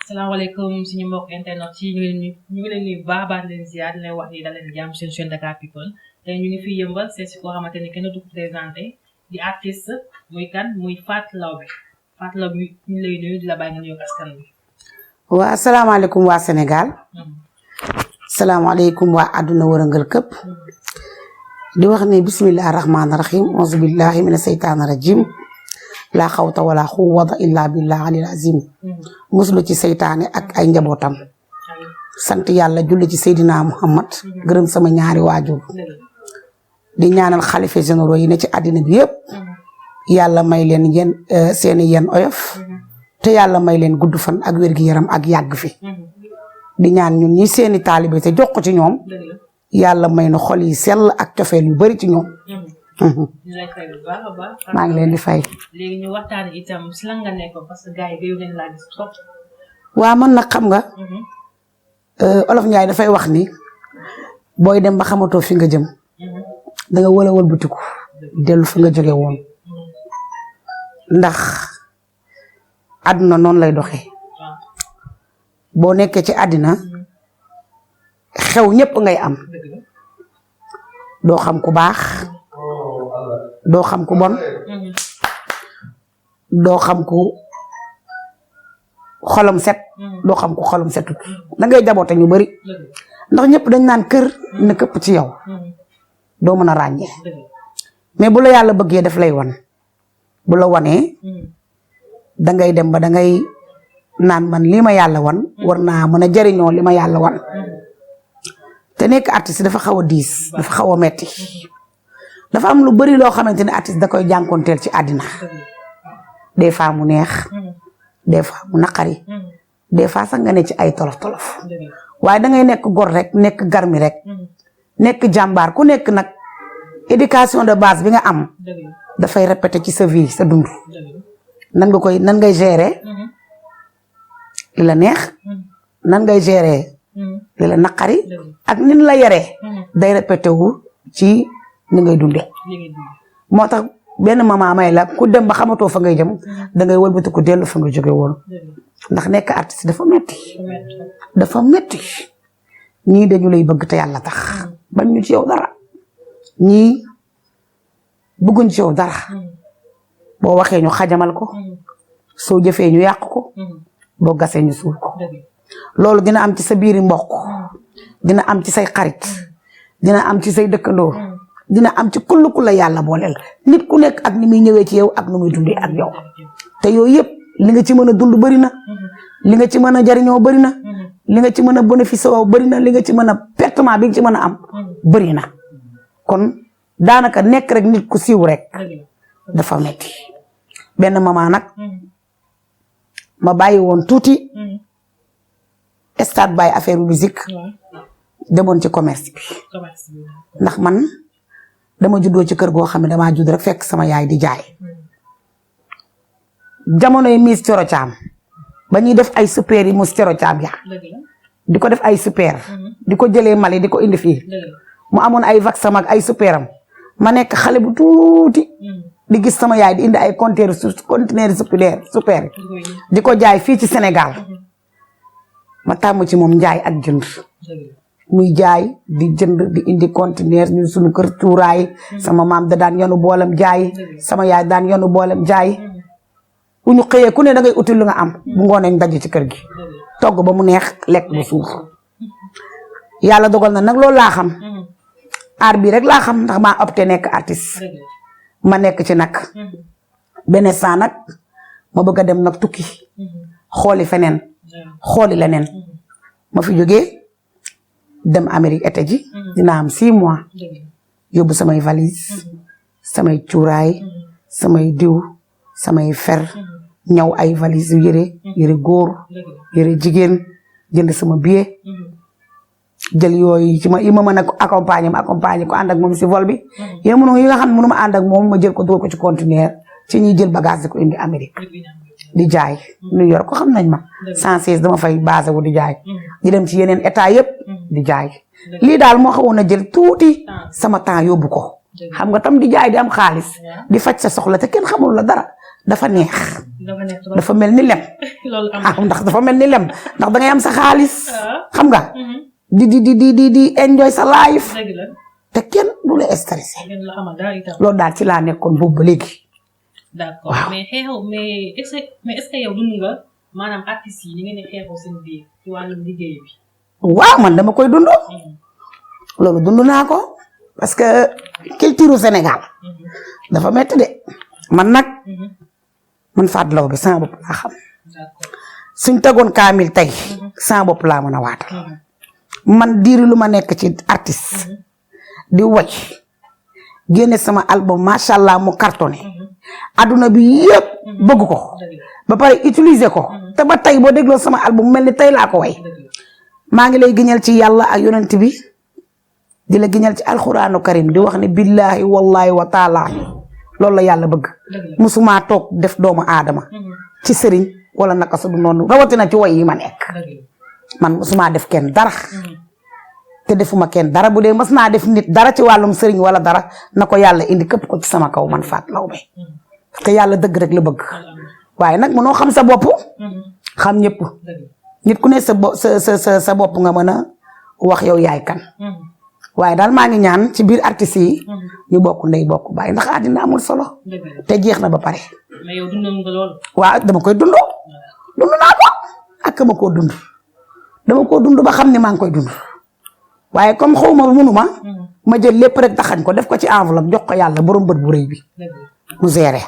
salaamaaleykum suñu mbokk internet yi ñu ngi leen nuyu baax baax leen ziar leen wax ni da leen jàmm seen chaîne Dakar People tey ñu ngi fi yëmbal c'est si koo xamante ni kenn du ko présenté di artiste muy kan muy Fatou Laobé Fatou Laobé ñu lay nuyu di la bàyyi nga nuyu askan bi. waa asalaamaaleykum waa Sénégal. salaamaaleykum waa àdduna wërëngal këpp. di wax ni bismillahi rahmaani rahim auzu billahi mina seytaani rajim laa xawta wala xuwwata illa billah alil azim muslu ci seytaane ak ay njabootam sant yàlla julli ci Seydina Muhammad gërëm sama ñaari waajur di ñaanal xalifa généraux yi ne ci àddina bi yëpp yàlla may leen yéen seeni yéen oyof te yàlla may leen gudd fan ak wér-gi-yaram ak yàgg fi di ñaan ñun ñi seeni taalibe te jox ko ci ñoom yàlla may na xol yi sell ak cofeel yu bari ci ñoom. ñu lay fay bu baax a baax. maa ngi leen di fay. léegi ñu waxtaanee itam si lan nga nekkoon parce que gars yi gëj nañ laa gis trop. waa man nag xam nga. Olof Njaay dafay wax ni booy dem ba xamatoo fi nga jëm. da nga wala wëlbatiku dellu fi nga jóge woon. ndax àdduna noonu lay doxee. boo nekkee ci àddina xew ñëpp ngay am. doo xam ku baax. doo xam ku bon. doo xam ku xolam set. doo xam ku xolam setut da ngay jaboote ñu bari ndax ñëpp dañ naan kër na këpp ci yow. doo mën a ràññee. mais bu la yàlla bëggee daf lay wan. bu la wanee dangay dem ba dangay naan man lii ma yàlla wan war naa mën a jariñoo li ma yàlla wan. te nekk artiste dafa xaw a diis dafa xaw a metti dafa am lu bari loo xamante ne artiste da koy jànkonteel ci àddina des fois mu neex des fois mu naqari des fois sax nga ne ci ay tolof tolof waaye dangay nekk gor rek nekk garmi rek nekk jàmbaar ku nekk nag éducation de base bi nga am dafay répété ci sa vie sa dund nan ngay gérer li la neex nan ngay gérer li la naqari ak nin la yaree day répété wu ci ni ngay dundee moo tax benn maman may la ku dem ba xamatoo fa ngay jëm dangay wëlbati ko dellu fa nga jóge woon ndax nekk artiste dafa metti ñii dañu lay bëgg te yàlla tax bañ ñu ci yow dara ñii bëgguñ ci yow dara boo waxee ñu xajamal ko soo jëfee ñu yàq ko boo gasee ñu suul ko loolu dina am ci sa biiri mbokk dina am ci say xarit dina am ci say dëkkandoo dina am ci kullu ku la yàlla booleel nit ku nekk ak ni muy ñëwee ci yow ak ni muy dundee ak yow te yooyu yëpp li nga ci mën a dund bari na li nga ci mën a jariñoo bari na li nga ci mën a bénéfice woo bari na li nga ci mën a pertement bi nga ci mën a am bari na kon daanaka nekk rek nit ku siiw rek dafa metti benn maman nag ma bàyyi woon tuuti stade bàyyi affaire musique demoon ci commerce bi ndax man dama juddoo ci kër goo xam ne damaa judd rek fekk sama yaay di jaay jamonoy Miss Coro Caam ba ñuy def ay super yi Miss Coro Caam ya di ko def ay super di ko jëlee Mali di ko indi fii mu amoon ay vaccin ak ay superam ma nekk xale bu tuuti di gis sama yaay di indi ay conteneur super di ko jaay fii ci Sénégal ma tàmm ci moom njaay ak jënd muy jaay di jënd di indi conteneur ñu suñu kër cuuraay sama maam da daan yonu boolem jaay sama yaay daan yonu boolem jaay bu ñu xëyee ku ne da ngay uti lu nga am bu ngoonee daj ci kër gi togg ba mu neex lekk ba suuf yàlla dogal na nag loolu laa xam aar bi rek laa xam ndax maa opté nekk artiste ma nekk ci nag benn saa nag ma bëgg a dem nag tukki xooli feneen xooli leneen ma fi jógee dem Amérique été ji dina am 6 mois yóbbu samay valise samay cuuraay samay diw samay fer ñaw ay valise yëre góor yëre jigéen jënd sama billet jël yooyu ci yi ma mën a accompagner ko ànd ak moom si vol bi yi nga xam ne mënu ma ànd ak moom ma jël ko dugal ko ci conteneur ci ñuy jël bagage di ko indi Amérique di jaay New York ko xam nañ ma 116 dama fay basé wu di jaay di dem ci yeneen état yëpp di jaay lii daal moo xawoon a jël tuuti sama temps yóbbu ko xam nga tam di jaay di am xaalis di faj sa soxla te kenn xamul la dara dafa neex. trop dafa mel ni lem. loolu am ndax dafa mel ni lem ndax da ngay am sa xaalis. xam nga. di enjoy sa life. dëgg la. te kenn du la stressé. kenn la xamal dara itam. loolu daal ci laa nekkoon boobu ba léegi. d'accord waaw. mais est-ce que yow dund nga maanaam artistes yi ni ngeen di xeexoo seen biir ci wàllum liggéey bi. waaw man dama koy dund. loolu dund naa ko parce que culture Sénégal dafa metti de man nag man Fatou Laobé sama bopp laa xam. suñ tegoon kaamil tey sama bopp laa mën a waatal. man diiri lu ma nekk ci artiste di woy génne sama album macha allah mu cartonné adduna bi yëpp bëgg ko ba pare utiliser ko te ba tey boo dégloo sama album mel ni tey laa ko way maa ngi lay giñal ci yàlla ak yonent bi di la giñal ci alxuraanu karim di wax ne billahi wallahi wa taala loolu la yàlla bëgg musuma toog def doomu aadama ci sëriñ wala naka su du noonu rawatina ci way yi ma nekk man musuma def kenn dara te defuma kenn dara bu dee mas naa def nit dara ci wàllum sëriñ wala dara na ko yàlla indi këpp ko ci sama kaw man Fatou Laobé te yàlla dëgg rek la bëgg waaye nag mënoo xam sa bopp xam ñëpp nit ku ne sa bopp nga mën a wax yow yaay kan waaye daal maa ngi ñaan ci biir artistes yi ñu bokk ndey bokk baay ndax àddina amul solo te jeex na ba pare. mais yow dund nga lool. waaw dama koy dund naa ko ak ma koo dund dama koo dund ba xam ne maa ngi koy dund waaye comme xaw ma mënuma ma jël lépp rek taxañ ko def ko ci enveloppe jox ko yàlla borom bët bu rëy bi mu géré.